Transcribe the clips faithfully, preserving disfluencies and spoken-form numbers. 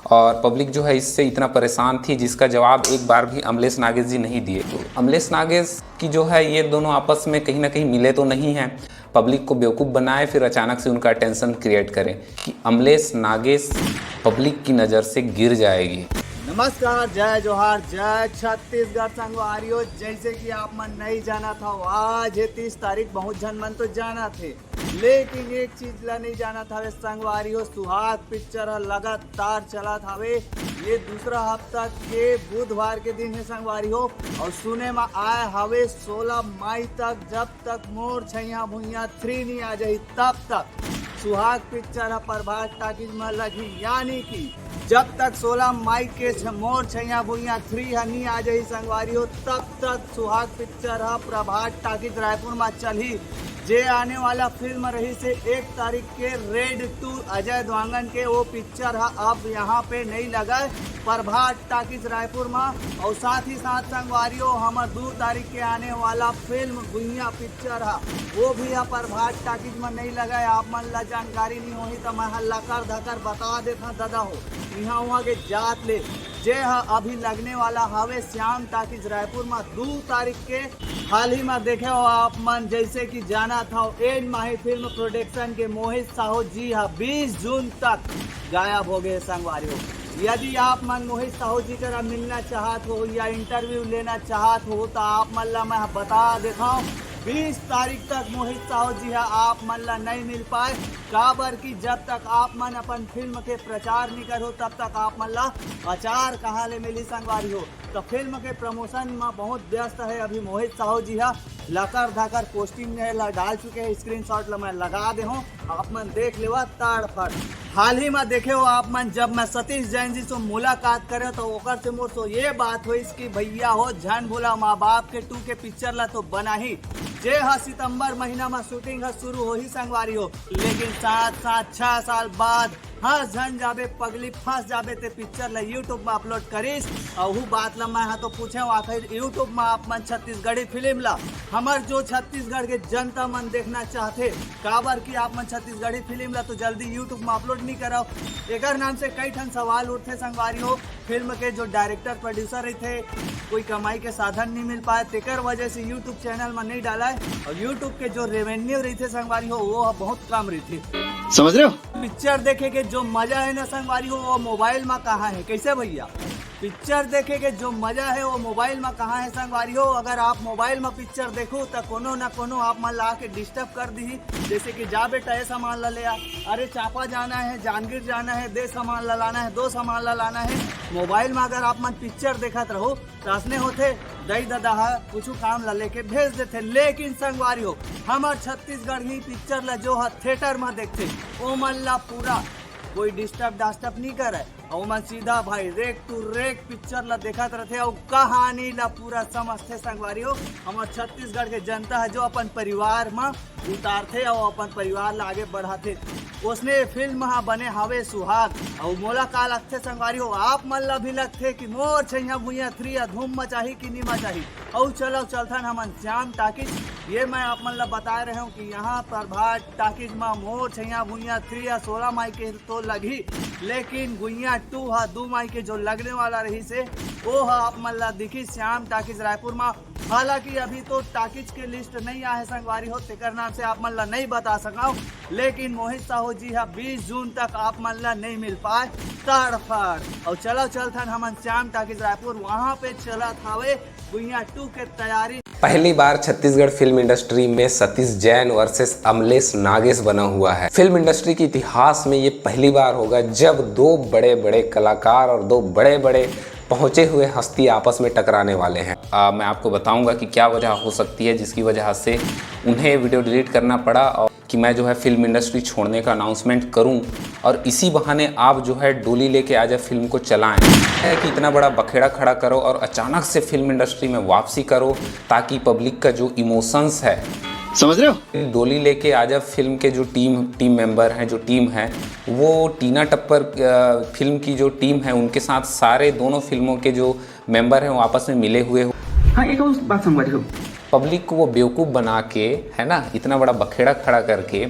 और पब्लिक जो है इससे इतना परेशान थी जिसका जवाब एक बार भी अमलेश नागेश जी नहीं दिए। तो अमलेश नागेश की जो है ये दोनों आपस में कहीं ना कहीं मिले तो नहीं हैं। पब्लिक को बेवकूफ़ बनाए, फिर अचानक से उनका अटेंशन क्रिएट करें कि अमलेश नागेश पब्लिक की नज़र से गिर जाएगी। नमस्कार, जय जोहार, जय छत्तीसगढ़ संगवारियों। जैसे कि आप मन नहीं जानत हव, आज है तीस तारीख। बहुत झन मन तो जानत हे, लेकिन एक चीज ला नहीं जानत हवे संगवारी हो, सुहाग पिक्चर ह लगातार चलत हवे। ये दूसरा हफ्ता के बुधवार के दिन है संगवारी हो, और सुने में आए हवे सोलह मई तक, जब तक मोर छैया भुइया थ्री नहीं आ जाही तब तक सुहाग पिक्चर ह प्रभात टाकीज में लगही। यानी कि जब तक सोलह मई के छ-, मोर छैया भुइया थ्री ह नहीं आ जाही संगवारी हो, तब तक सुहाग पिक्चर ह प्रभात टाकीज रायपुर में चलही। जे आने वाला फिल्म रहिसे एक तारीख के रेड टू अजय देवगन के, वो पिक्चर ह अब यहाँ पे नहीं लगे प्रभात टाकीज रायपुर में। और साथ ही साथ संगवारी हो, हमर दू तारीख के आने वाला फिल्म गुइया पिक्चर ह, वो भी ह प्रभात टाकीज में नहीं लगे। आप मन ला जानकारी नहीं होही त मैं ह लकर धकर बता देथव दादा हो, इहाँ उहाँ के जात ले, जे ह अभी लगने वाला हवे श्याम टाकीज रायपुर में दू तारीख के। हाल ही में देखे हो आप मन, जैसे कि जानत हव, एन माही फिल्म प्रोडक्शन के मोहित साहू जी ह बीस जून तक गायब हो गए संगवारी हो। यदि आप मन मोहित साहू जी करा मिलना चाहत हो या इंटरव्यू लेना चाहत हो, तो आप मन ला मैं बता देथव, बीस तारीख तक मोहित साहू जी ह आप मन ला नहीं मिल पाए। काबर कि जब तक आप मन अपन फिल्म के प्रचार नहीं करो, तब तक आप मन ला अचार कहाँ ले मिली संगवारी हो। तो फिल्म के प्रमोशन में बहुत व्यस्त है अभी मोहित साहू जी ह। लकर धकर पोस्टिंग में ला डाल चुके हैं, स्क्रीनशॉट ला मैं लगा दे हूँ, आप मन देख लेवा ताड़ फड़। हाल ही में देखे हो आप मन, जब मैं सतीश जैन जी से मुलाकात करे तो ओकर से मोर से ये बात होइस कि भैया हो, झन भूला माँ बाप के टू के पिक्चर ला तो बनाही, जे ह सितंबर महीना में शूटिंग ह शुरू होही संगवारी हो। लेकिन साथ साथ छह साल बाद हंस झन जाबे पगली फंस जाबे ते पिक्चर ला YouTube में अपलोड करिस। अहू बात ला मैं ह तो पूछे हूँ, आखिर YouTube में आप मन छत्तीसगढ़ी फिल्म ला, हमर जो छत्तीसगढ़ के जनता मन देखना चाहथे, काबर कि आप मन छत्तीसगढ़ी फिल्म ला तो जल्दी YouTube में अपलोड नहीं करव। एकर नाम से कई ठन सवाल उठथे संगवारी हो। फिल्म के जो डायरेक्टर प्रोड्यूसर रहिथे, कोई कमाई के साधन नहीं मिल पाए, तेकर वजह से YouTube चैनल में नहीं डाला है। और YouTube के जो रेवेन्यू रहिथे संगवारी हो, वो ह बहुत कम रहिथे। समझ रहे हो? पिक्चर देखे के जो मजा है ना संगवारी हो, वो मोबाइल में कहाँ है? कैसे भैया? पिक्चर देखे के जो मजा है वो मोबाइल में कहाँ है संगवारी हो। अगर आप मोबाइल में पिक्चर देखो तो कोनो ना कोनो आप मन ला के डिस्टर्ब कर दी, जैसे कि जा बेटा ये सामान ला ले आ, अरे चापा जाना है, जांजगीर जाना है, दे सामान ला लाना है, दो सामान ला लाना है। मोबाइल में अगर आप मन पिक्चर देखत रहो तो असने होथे, दई ददा ह कुछ काम ला लेके भेज देथे। लेकिन संगवारी हो, हमर छत्तीसगढ़ी पिक्चर ला जो ह थिएटर में देखथे, ओ मन ला पूरा कोई डिस्टर्ब डास्टर्ब नहीं करे। अउ ओमन सीधा भाई रेक टू रेक पिक्चर ला देखत रथे अउ कहानी ला पूरा समझथे संगवारी हो। हमर छत्तीसगढ़ के जनता ह जो अपन परिवार म उतारथे अउ अपन परिवार ला आगे बढ़ाथे, ओसने फिल्म ह बने हवे सुहाग। अउ मोला का लगथे संगवारी हो, आप मन ला भी लगथे कि मोर छैया भुइया थ्री ह धूम मचाही कि नी मचाही। अउ चलो चलथन हमन श्याम टाकीज। ये मैं आप मन ला बताए रहे हूँ कि यहाँ प्रभात टाकीज म मोर छैया भुइया थ्री ह सोलह मई के तो लगही, लेकिन गुइया टू ह दू मई के जो लगने वाला रहिस हे, ओ ह आप मन ला दिखी श्याम टाकीज रायपुर म। हालांकि अभी तो टाकीज के लिस्ट नहीं आए हे संगवारी हो, तेकर नाम से आप मन ला नहीं बता सकव, लेकिन मोहित साहू जी ह बीस जून तक आप मन ला नहीं मिल पाए। तड़फड़। अउ चलो चलथन हमन श्याम टाकीज रायपुर, वहाँ पे चलत हवे गुइया टू के तैयारी। पहली बार छत्तीसगढ़ फिल्म इंडस्ट्री में सतीश जैन वर्सेस अमलेश नागेश बना हुआ है। फिल्म इंडस्ट्री के इतिहास में ये पहली बार होगा जब दो बड़े बड़े कलाकार और दो बड़े बड़े पहुंचे हुए हस्ती आपस में टकराने वाले हैं। आ, मैं आपको बताऊंगा कि क्या वजह हो सकती है जिसकी वजह से उन्हें वीडियो डिलीट करना पड़ा और कि मैं जो है फिल्म इंडस्ट्री छोड़ने का अनाउंसमेंट करूं और इसी बहाने आप जो है डोली लेके आजा फिल्म को चलाएं। है कि इतना बड़ा बखेड़ा खड़ा करो और अचानक से फिल्म इंडस्ट्री में वापसी करो, ताकि पब्लिक का जो इमोशंस है, समझ रहे हो? डोली लेके आजा फिल्म के जो टीम टीम मेंबर हैं, जो टीम है, वो टीना टप्पर अ, फिल्म की जो टीम है उनके साथ सारे दोनों फिल्मों के जो मेंबर हैं वो आपस में मिले हुए हो। हाँ, एक और बात संगवारी हो। पब्लिक को वो बेवकूफ़ बना के, है ना, इतना बड़ा बखेड़ा खड़ा करके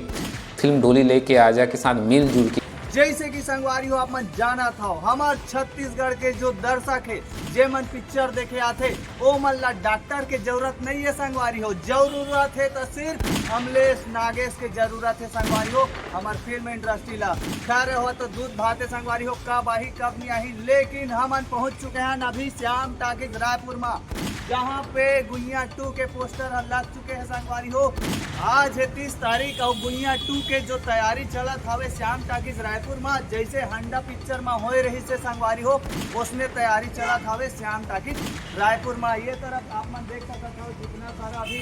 फिल्म डोली लेके आजा के साथ मिलजुल के जैसे कि संगवारी हो, आप मन जानत हव, हमर छत्तीसगढ़ के जो दर्शक हे, जे मन पिक्चर देखे आथे, ओ मन ला डॉक्टर के जरूरत नहीं है संगवारी हो। जरूरत है तो सिर्फ अमलेश नागेश के जरूरत है संगवारी हो, हमर फिल्म इंडस्ट्री ला। खैर हो तो दूध भाते संगवारी हो, कब आही कब नहीं आही, लेकिन हमन पहुंच चुके हैं अभी श्याम टाकीज रायपुर में, जहाँ पे गुइया टू के पोस्टर ह लग चुके हैं संगवारी हो। आज है तीस तारीख और गुइया टू के जो तैयारी चलत हवे श्याम टाकीज रायपुर में, जैसे हंडा पिक्चर में होए रही से संगवारी हो, उसने तैयारी चलत हवे श्याम टाकीज रायपुर में। ये तरफ आप मन देख सकत हो जितना सारा अभी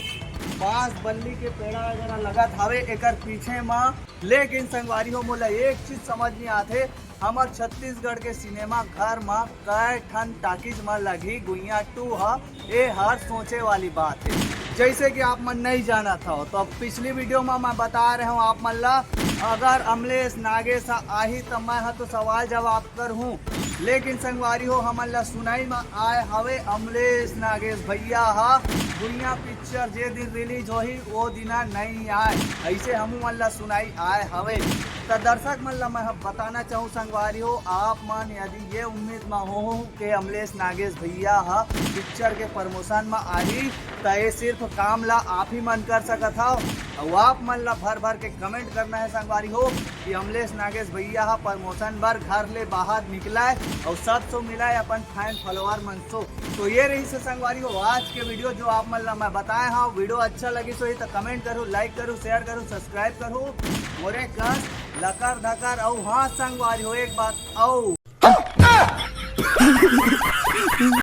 बांस बल्ली के पेड़ा वगैरह लगत हवे एकर पीछे में। लेकिन संगवारी हो, मोला एक चीज समझ नहीं आथे, हमर छत्तीसगढ़ के सिनेमा घर म कै ठन टाकीज म लगही गुइया टू ह, ए हर सोचे वाली बात है। जैसे कि आप मन नहीं जानत हव, तो पिछली वीडियो में मैं बता रहे हूँ आप मन ला, अगर अमलेश नागेश ह आही तो मैं ह तो सवाल जवाब करहूँ। लेकिन संगवारी हो, हमन ला सुनाई में आए हवे अमलेश नागेश भैया ह गुइया पिक्चर जे दिन रिलीज होही ओ दिना नहीं आए, ऐसे हमू मन ला सुनाई आए हवे। त दर्शक मन ला मैं ह बताना चाहूँ संगवारी हो, आप मन यदि ये उम्मीद म हो के अमलेश नागेश भैया ह पिक्चर के प्रमोशन म आही, त ये सिर्फ काम ला आप ही मन कर सकत हव। अउ आप मन ला भर भर के कमेंट करना है संगवारी हो कि अमलेश नागेश भैया ह प्रमोशन बर घर ले बाहर निकलाय अउ सबसे मिलाय अपन फैन फॉलोअर मन सो। तो ये रही से संगवारी हो आज के वीडियो जो आप मन ला मैं बताए हव। वीडियो अच्छा लगी सो ही तो कमेंट करो, लाइक करो, शेयर करो, सब्सक्राइब करो। मोरे कस लकर धकर अउ हाँ संगवारी हो एक बात अउ